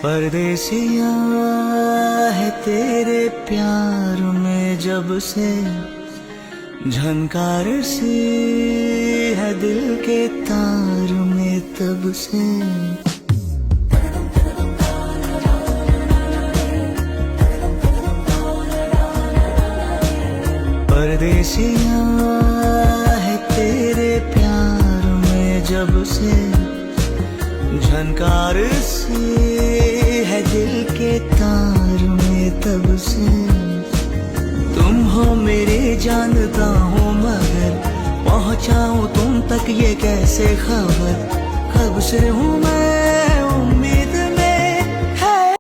परदेसिया है तेरे प्यार में जब से, झनकार सी है दिल के तार में तब से। परदेसिया है तेरे प्यार में जब से, झनकार सी है दिल के तार में तब से। तुम हो मेरे जानता हूँ मगर, पहुँचाऊँ तुम तक ये कैसे खबर। कब से हूँ मैं